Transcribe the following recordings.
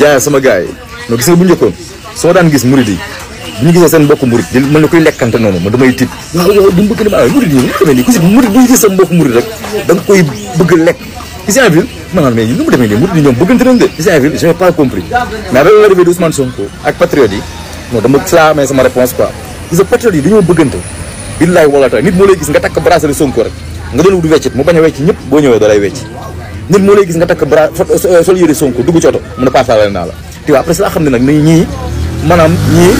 jaay sama gars yi no gis nga bu njëkkoon soo daan gis murid yi bu ñu gisee seen mbokk murid di mën na koy lekkante noonu ma damay tiit waaw yow du bëgg dama murid yi mu demee nii ku si murid bu ñu gis sa mbokk murid rek da nga koy bëgg lekk ici en ville maanaam mais nu mu demee nii murid yi ñoom bëggante nañ de ici en ville je n'ai pas compris mais avec l'arrivée d'Ousmane Sonko ak patriotes yi non dama clamé sama réponse quoi gis nga patriotes yi dañoo bëggante billahi wala taala nit moo lay gis nga takk bracelet Sonko rek nga doon wut weccit mu bañ a wecc ñëpp boo ñëwee da lay wecc nit moo lay gis nga takk sol yëre Sonko dugg ci oto mën a paasaalal naa la tu vois après ça xam ne nag ni ñii maanaam ñii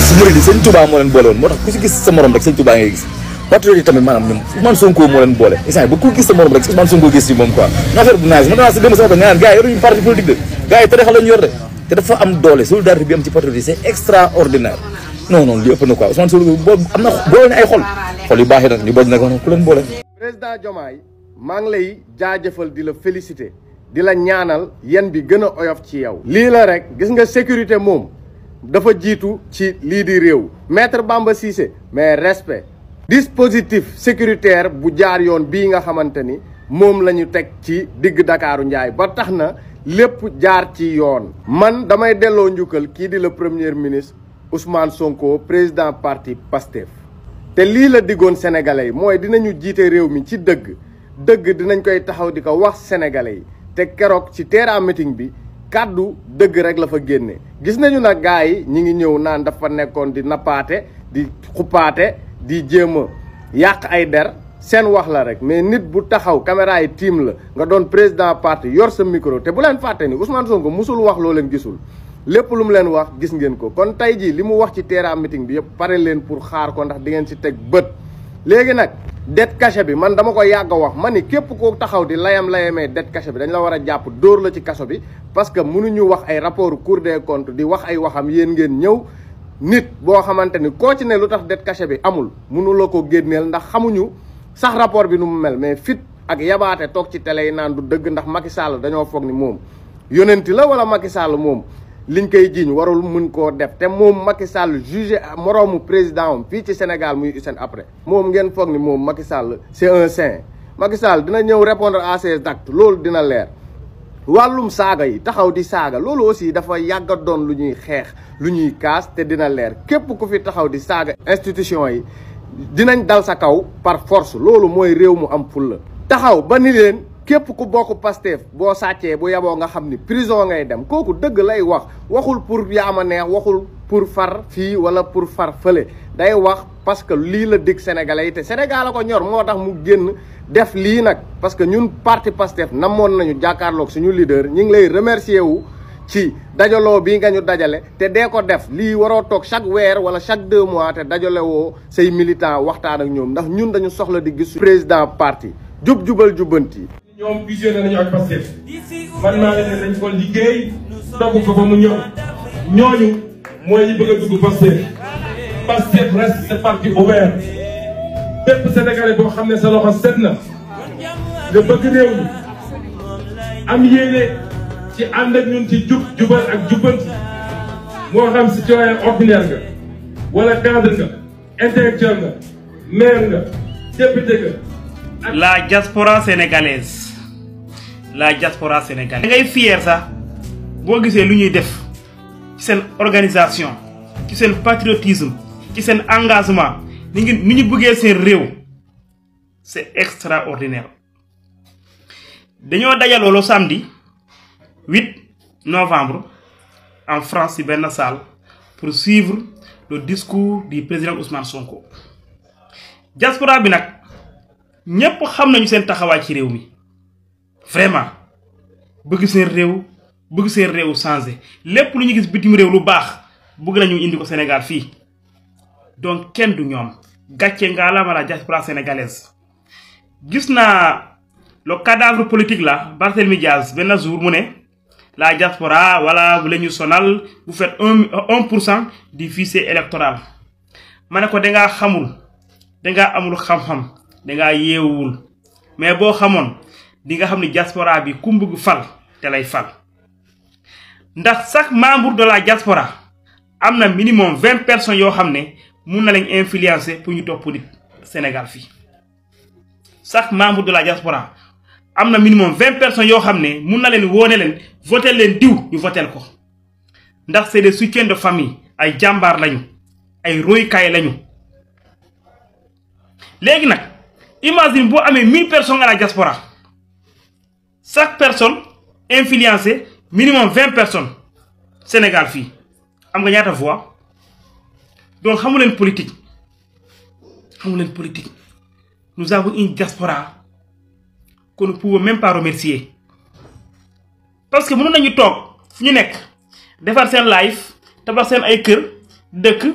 su murid yi sëñ Touba moo leen boole woon moo tax ku si gis sa morom rek sëñ Touba ngay gis patriote yi tamit maanaam ñoom Ousmane Sonko moo leen boole instant ba ku gis sa morom rek Ousmane Sonko gis ci moom quoi affaire bu naaj ma danaa si dem sama ko nga naan gars yi yoruñu parti politique de gars yi tarixa lañu yor de te dafa am doole solidarité bi am ci patriote yi c'est extraordinaire non non li ëpp na quoi Ousmane Sonko boobu am na boole ay xol yu baax yi nag ñu bañ nag wax ku leen boole. président Diomaye maa ngi lay jaajëfal di la féliciter di la ñaanal yéen bi gën a oyof ci yow. lii la rek gis nga sécurité moom dafa jiitu ci lii di réew maître Bamba Cissé mais respect dispositif sécuritaire bu jaar yoon bii nga xamante ni moom la ñu teg ci digg Dakaaru Njaay ba tax na lépp jaar ci yoon. man damay delloo njukkal kii di le premier ministre Ousmane Sonko président parti PASTEF te lii la diggoon sénégalais yi mooy dinañu jiite réew mi ci dëgg dinañ koy taxaw di ko wax sénégalais yi te keroog ci terrain meeting bi kàddu dëgg rek la fa génne. gis nañu nag gars yi ñi ngi ñëw naan dafa nekkoon di nappaate di xuppaate di jéem a yàq ay der seen wax la rek mais nit bu taxaw caméra yi tiim la nga doon président parti yor sa micro te bu leen fàtte ni Ousmane Sonko musul wax loo leen gisul lépp lu mu leen wax gis ngeen ko kon tey jii li mu wax ci terrain meeting bi yëpp pare leen pour xaar ko ndax di ngeen si teg bët. léegi nag dette cachée bi man dama ko yàgg a wax ma ni képp koo taxaw di layamee dette cachée bi dañ la war a jàpp dóor la ci kaso bi parce que mënuñu wax ay rapport Cour des comptes di wax ay waxam yéen ngeen ñëw nit boo xamante ni koo ci ne lu tax dette cachée bi amul mënu la ko génneel ndax xamuñu sax rapport bi nu mu mel mais fit ak yabaate toog ci télé yi naan du dëgg ndax Macky Sall dañoo foog ni moom yonenti la wala Macky Sall moom liñ koy jiiñ warul mun koo def te moom Macky Sall jugé moroomu président am fii ci Sénégal muy Hissène Habré moom ngeen foog ni moom Macky Sall c'est un saint Macky Sall dina ñëw répondre à ses actes loolu dina leer. wàllum saaga yi taxaw di saaga loolu aussi dafa yàgg a doon lu ñuy xeex lu ñuy kaas te dina leer képp ku fi taxaw di saaga institution yi dinañ dal sa kaw par force loolu mooy réew mu am fulla taxaw ba ni leen képp ku bokk Pastef boo sàccee bu yaboo nga xam ni prison ngay dem kooku dëgg lay wax waxul pour yaama neex waxul pour far fii wala pour far fële day wax parce que lii la dig sénégalais yi te Sénégal la ko ñor moo tax mu génn def lii nag parce que ñun parti Pastef namoon nañu jàkkaarloog suñu leader ñi ngi lay remercier wu ci dajaloo bii nga ñu dajale te dee ko def lii waroo toog chaque weer wala chaque 2 mois te dajale woo say militant waxtaan ak ñoom ndax ñun dañu soxla di gis président parti jubal jubbanti. ñoom visionné nañu ak Pastef man naa leen ne dañ ko liggéey togg ko ba mu ñëw ñooñu mooy ñi bëgg a dugg Pastef reste c'est parti ouvert bépp Sénégalais boo xam ne sa loxo set na nga bëgg réew mi am yéene ci ànd ak ñun ci jubal ak jubbanti moo xam citoyen ordinaire nga wala cadre nga intellectuel nga maire nga député nga. La diaspora sénégalaise da ngay fier sax boo gisee lu ñuy def ci seen organisation ci seen patriotisme ci seen engagement ni ñu bëggee seen réew c'est extraordinaire. dañoo dajaloo le samedi 8 novembre en France ci benn salle pour suivre le discours du président Ousmane Sonko. diaspora bi nag ñëpp xam nañu seen taxawaay ci réew mi vraiment bëgg seen réew changé lépp lu ñu gis bitim réew lu baax bëgg nañu indi ko Sénégal fii donc kenn du ñoom gàcce nga la diaspora sénégalaise. gis naa le cadavre politique là Barthélémy Diaz benn jour mu ne la diaspora wala bu la ñu sonal vous faites 1% du fichier électoral ma ne ko dangaa xamul dangaa amul xam-xam dangaa yeewul mais boo xamoon di nga xam ni diaspora bi ku bëgg fal te lay fal ndax chaque membre de la diaspora am na minimum 20 personnes yoo xam ne mun na leen influencer pour ñu topp nit Sénégal fii chaque membre de la diaspora am na minimum 20 personnes yoo xam ne mun na leen woone leen votel leen diw ñu votel ko ndax c'est des soutiens de famille ay jàmbaar lañu ay roykaay lañu. léegi nag imagine boo amee 1000 personnes à la diaspora chaque personne influencé minimum 20 personnes Sénégal fii am nga ñaata voix donc xamu leen politique nous avons une diaspora que nous ne pouvons même pas remercier parce que mënoon nañu toog fu ñu nekk defar seen live tabax seen ay kër dëkk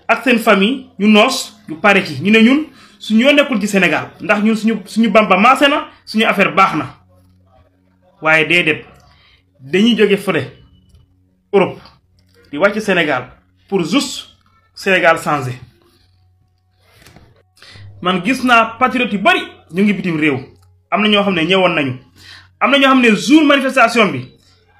ak seen famille ñu noos ñu pare ci ñu ne ñun suñu yoo nekkul ci Sénégal ndax ñun suñu bamba maase na suñu affaire baax na waaye déedéet dañuy jóge fële Europe di wàcc Sénégal pour juste Sénégal changer. man gis naa patriote yu bari ñu ngi bitim réew am na ñoo xam ne ñëwoon nañu am na ñoo xam ne jour manifestation bi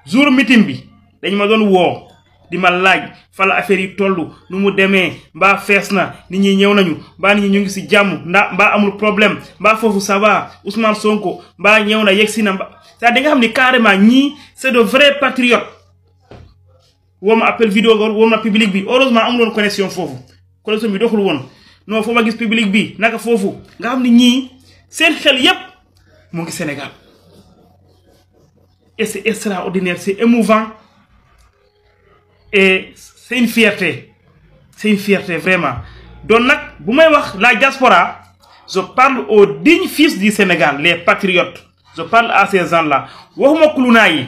jour meeting bi dañu ma doon woo di ma laaj fa la affaire yi toll nu mu demee mbaa fees na nit ñi ñëw nañu mbaa nit ñi ñu ngi si jàmm mbaa amul problème mbaa foofu ça va Ousmane Sonko mbaa ñëw na yegg si na mbaa c'est-à-dire nga xam ne carrément ñii c'est de vrais patriotes woo ma appel vidéo woo ma public bi heureusement amuloon connexion foofu connexion bi doxul woon non foo ma gis public bi naka foofu nga xam ne ñii seen xel yépp mu ngi Sénégal et c'est extraordinaire c'est émouvant et c'est une fierté vraiment donc nag bu may wax la diaspora je parle aux dignes fils du Sénégal les patriotes je parle à ces gens-là waxuma kulunaa yi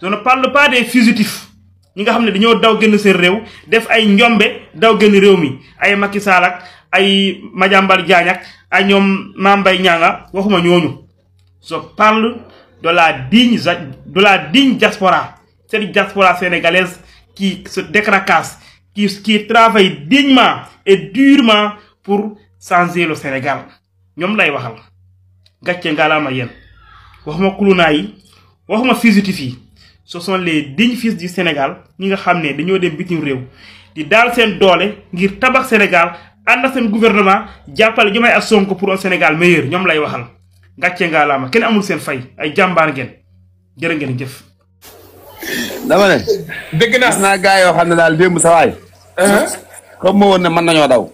je ne parle pas des fugitifs ñi nga xam ne dañoo daw génn seen réew def ay njombe daw génn réew mi ay Macky Sall ak ay Madiambal Diagne ak ay ñoom Mame Mbaye Niang waxuma ñooñu je parle de la digne diaspora cette diaspora sénégalaise qui se décracasse qui travaille dignement et durement pour changer le Sénégal ñoom lay waxal gàcce ngalaama yéen waxuma kulunaa yi waxuma fugitif yi ce sont les dignes fils du Sénégal ñi nga xam ne dañoo dem bitim réew di daal seen doole ngir tabax Sénégal ànd ak seen gouvernement jàppale Diomaye ak Sonko pour un Sénégal meilleur ñoom lay waxal gàcce ngalaama kenn amul seen fay ay jàmbaar ngeen jërë ngeen jëf. dama ne. dégg naa gis naa gaa yoo xam ne daal démb sa waay. comme ma woon ne mën nañoo daw.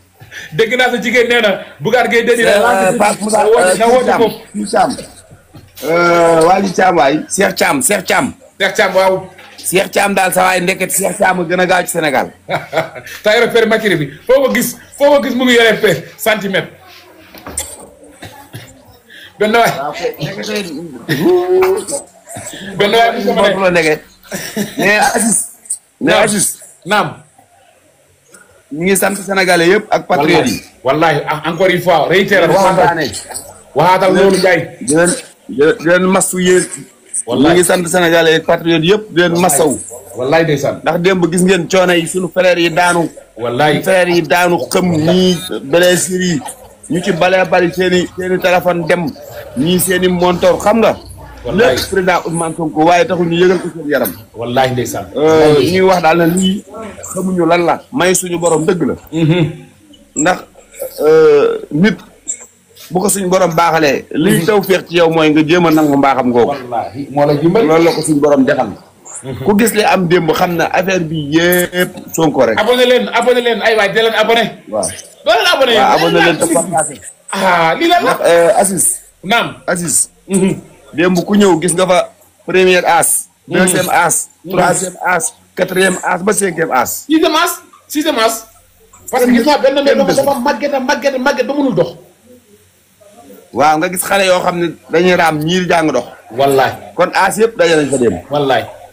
dégg naa sa jigéen nee na Bougane Gueye Dany Pape Moussa Thiam waa ji Thiam waay Cheikh Thiam waaw. Cheikh Thiam daal sa waay ndeket Cheikh Thiam a gën a gaaw ci Sénégal. taa yore père Makiri bi foo ko gis mu ngi yore père centimètre. benn waay. benn waay bi sama la ndeket. mais Aziz. naam. ñu ngi sant sénégalais yëpp ak patriotes yi. wallahi encore une fois réitéré. waxaatal loolu Ndiaye. di leen masu yéen. ñu ngi sant sénégalais ak patriotes yëpp di leen masaw. wallahi ndeysaan. ndax démb gis ngeen coono yi suñu frères yi daanu. wallahi frères yi daanu xëm ñii blessures yi ñu ci balee bari seeni téléphone dem ñii seeni montor xam nga. wallahi lépp président Ousmane Sonko waaye taxul ñu yëgal ko seen yaram. wallahi ndeysaan. ñuy wax daal na lii xamuñu lan la may suñu borom dëgg la. ndax nit bu ko suñu borom baaxalee. liy taw féex ci yow mooy nga jéem a nangu mbaaxam googu. wallahi moo la dimbali loolu la ko suñu borom defal. ku gis li am démb xam na affaire bi yëpp Sonko rek. abonné leen ay waay di leen abonné. waaw doo leen abonné. waaw abonné leen te partagé. lii lan la. Aziz. naam. Aziz. démb ku ñëw gis nga fa première as. deuxième as. troisième as. quatrième as ba cinquième as. sixième as. parce que gis naa benn mbir dafa màgget ba mënul dox. waaw nga gis xale yoo xam ne dañuy raam ñii di jàng dox. wallaay. kon as yëpp daje nañ fa démb.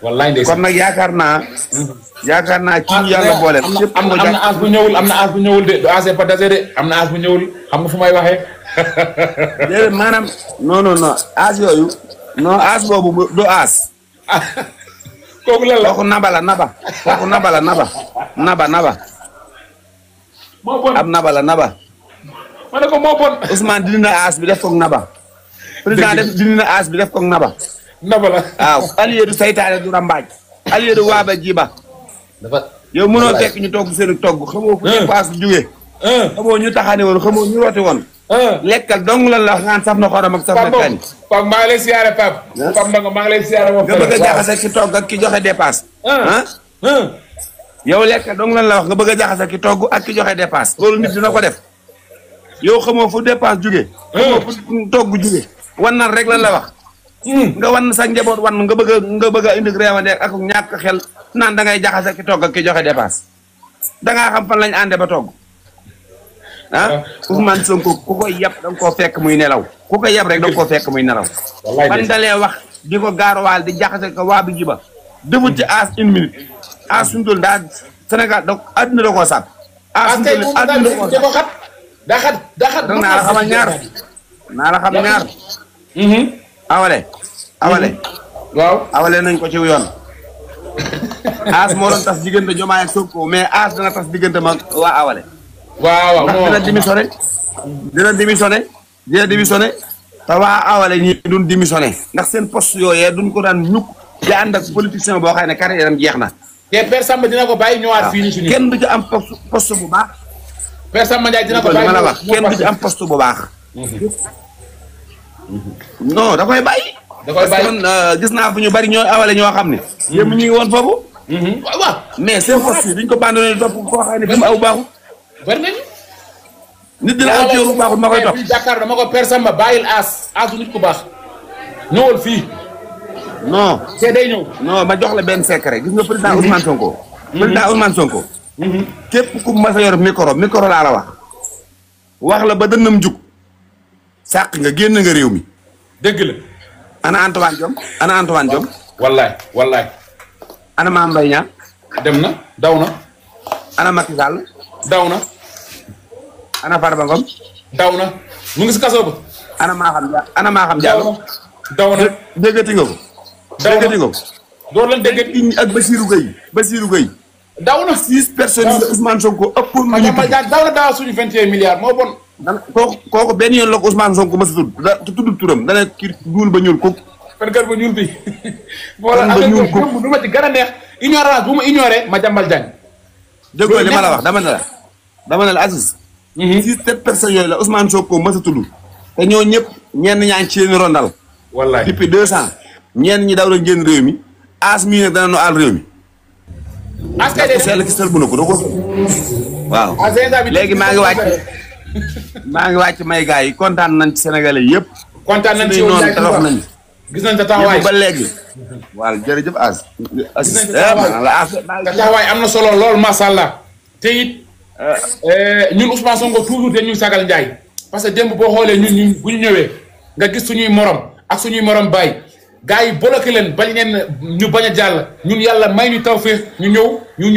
wallaay ndeysaan. kon nag yaakaar naa kii yàlla boole. am na as bu ñëwul de du as pas dase de am na as bu ñëwul xam nga fu may waxee. déedéet maanaam non as yooyu non as boobu du as. kooku lan la kooku naba la naba. kooku naba la naba. moo bon ab naba la naba. ma ne ko moo bon. Ousmane dindi na as bi def koog naba. président dindi na as bi def koog naba. naba la. waaw allié du saytaane du rambaaj. allié du waaba jiba. yow mënoo fekk ñu togg seen togg xamoo fu ñu paas jógee. xamoo ñu taxane woon xamoo ñu roote woon. lekkal dong lan la wax naan saf na xorom ak saf na kaani. Pape maa ngi lay siyaare Pape. Pape Ndongo maa ngi lay siyaare moom. nga bëgg a jaxase ki togg ak ki joxe dépasse. yow lekkal dong lan la wax nga bëgg a jaxase ki togg ak ki joxe dépasse. loolu nit dina ko def. yow xamoo fu dépense jóge. xamoo fu togg jóge. wan nan rek lan la wax. nga wan sa njaboot wan nga bëgg a indi réewande ak ñàkk xel naan da ngay jaxase ki togg ak ki joxe dépasse. da ngaa xam fan lañ ànde ba togg. Ousmane Sonko ku koy yab da nga koo fekk muy nelaw ku koy yab rek da nga koo fekk muy nelaw. ban dalee wax di ko gaaruwaal di jaxase ko waa bi jiba defut ci as une minute as suñu tool daa Sénégal donc àdduna da koo sàpp. as suñu tool àdduna da koo sàpp. daa xat naa la xamal ñaar naa la xam ñaar. awale. waaw awale nañ ko ci yoon. as moo doon tas diggante Diomaye ak Sonko mais as dana tas diggante ma waa awale. waaw ndax dina démissionné te waa awale ñi duñ démissionné ndax seen poste yooyee duñ ko daan ñukk di ànd ak politicien boo xam ne carrière am jeex na. te Père Samba dina ko bàyyi ñëwaat fii nii suñu. kenn du ci am poste bu baax. Père Samba Ndiaye dina ko bàyyi ma la wax kenn du ci am poste bu baax. non da koy bàyyi. parce que man gis naa fu ñu bari ñoo awale ñoo xam ne. yéen ñu ngi woon foofu. waaw mais seen poste yi duñ ko bandone topp koo xam ne fi mu aw baaxul. bari nañu. nit dina aw ci yow baaxul ma koy topp. Dakar dama ko Père Samba bàyyil asu nit ku baax. ñëwal fii. non. te day ñëw. non ma jox la benn secret gis nga président Ousmane Sonko. président Ousmane Sonko. képp ku mas a yor micro laa la wax la ba dënnam jug. sàq nga génn nga réew mi. dëgg la. ana Antoine Diome. wallaay. ana Mame Mbaye Niang. dem na daw na. ana Macky Sall. daw na. ana Farba Ngom. daw na. mu ngi si kaso ba. ana Maham Diallo. daw na. déggati nga ko. déggati nga ko. door leen déggati. ak Bassirou Gueye. daw na. 6 personnes yi Ousmane Sonko ëppoon ma daw na daaw suñu 21 milliards moo bon. kooku benn yoon la ko Ousmane Sonko mës a tudd turam dana kii ñuul ba ñuul kooku. fenkat ba ñuul bi. ba ñuul kooku du ma ci gën a neex. ignorance bu ma ignoré ma jàmbal jàng. déggoo li ma la wax dama ne la Aziz. 6-7 personnes yooyu la Ousmane Sonko mës a tudd. te ñoo ñëpp ñenn ñaa ngi ci yéen rondal. wallaay depuis 2 ans. ñenn ñi daw la génn réew mi. as mii nag dana nu aal réew mi. as kay de sell ki sell bu na ko da ko. waaw léegi maa ngi wàcc may gars yi kontaan nañ ci Sénégalais yëpp. kontaan nañ ci yow noonu tarox nañ. gis nañ sa taxawaay ba léegi. waaw jërëjëf as. taxawaay am na solo lool macha allah. te it ñun Ousmane Sonko toujours dañuy sagal Ndiaye. parce que démb boo xoolee ñun bu ñu ñëwee nga gis suñuy morom ak suñuy morom bàyyi gars yi bloqué leen bañ leen ñu bañ a jàll ñun yàlla may ñu tawfeex ñu ñëw ñu